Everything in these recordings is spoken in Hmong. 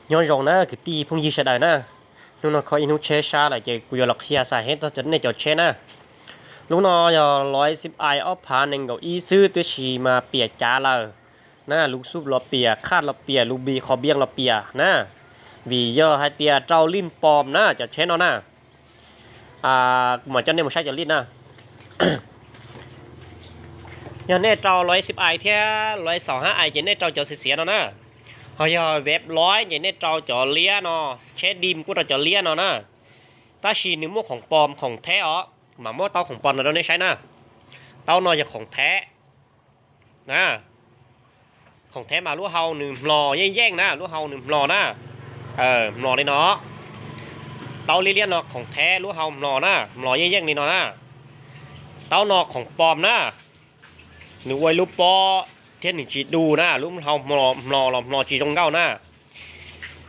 Nyob zoo na kwv tij phooj ywg sawv daws na, hnub no kho ib hnub tsheb sab lawm ces kuv yuav los qhia xav heb txog nej cov tsheb na. Lub no yog Lois Xib Ais ob phav nees nkaum ib xwb, tab sis mas piam cav lawm na, lub xub los piam, khaj los piam, lub bi qhov biaj los piam na, vim yog hais tias rau lij pom na cov tsheb no na. Kuv mam coj nej mus saib cov lij na. Yog nej rau Lois Xib Ais thiab Lois Xaum Hab Ais ces nej rau cov xiav xiav no na. Ho yog Veb Lois ces nej rau cov liab no, tsheb dim kuj rau cov liab no na. Tab sis nws muaj khoom pom khoom theb os, kuv mam muab taub khoom pom no rau nej saib na. Taub no yog khoom theb na. Khoom theb mas lub hau nws hmlos yeej yeej na, lub hau nws hmlos na. Hmlos li no. Taub liab liab no khoom theb lub hau hmlos na, hmlos yeej yeej li no na. Taub no khoom pom na, nws ua ib lub pob thiab nws tsis du na, lub hau hmlos los hmlos tsis zoo nkauj na.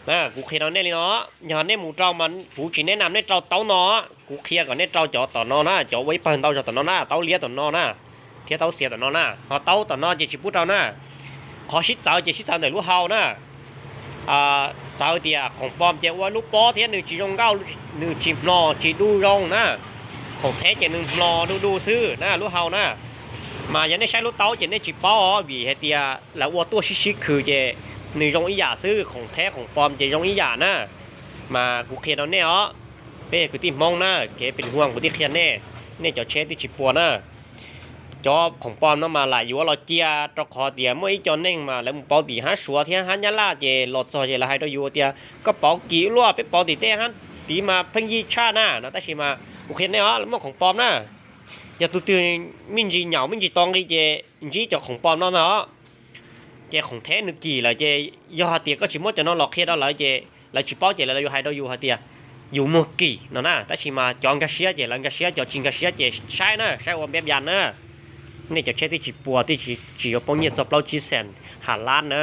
Kuv qhia rau nej li no, yog nej mus rau mas kuv tsis neb nam nej rau taub no, kuv qhia kom nej rau cov tom no na, cov ua ib pawg ntau zog tom no na, taub liab tom no na, thiab taub xiav tom no na, ho taub tom no ces tsis pub rau na. Qhov sib txawv ces sib txawv ntawm lub hau na. Txawv tias khoom pom ces ua lub pob thiab nws tsis zoo nkauj, nws tsis hmlos tsis du zoo na. Khoom theb ces nws hmlos du du xwb na lub hau na. Mas yog nej saib lub taub ces nej tsis paub os, vim hais tias lawv ua tuaj sib sib khwm ces nws zoo ib yam xwb, khoom theb khoom pom ces zoo ib yam na. Mas kuv qhia rau nej os, peb kwv tij Hmoob na, kev pes huaj kuv twb qhia nej, nej cov tsheb twb tsis puas na. Cov khoom pom no mas lam yuav los cia rau qhov tias muaj ib co neeg mas lawv mus pauv tim hab Suav thiab hab Nyab Laj ces los txog ces lawv hais rau yus tias koj pauv kim luaj, peb pauv tim tej hab tid mas pheej yig tshaj na no, tab sis mas kuv qhia nej os, muaj khoom pom na. Yog tus twg me ntsis nyaum me ntsis to nqi ces ntsib cov khoom pom no ntag. Ces khoom theb nws kim lawm ces yog hais tias koj tsis muab cov no los qhia rau lawv ces lawv tsis paub ces lawv yuav hais rau yus hais tias yus muag kim no na. Tab sis mas cov nkag siab ces lawv nkag siab, cov tsis nkag siab ces saib na, saib ua npeb ya na. Nej cov tsheb twb tsis puas, twb tsis yuav poob nyiaj txog plaub tsib xees ha lab na.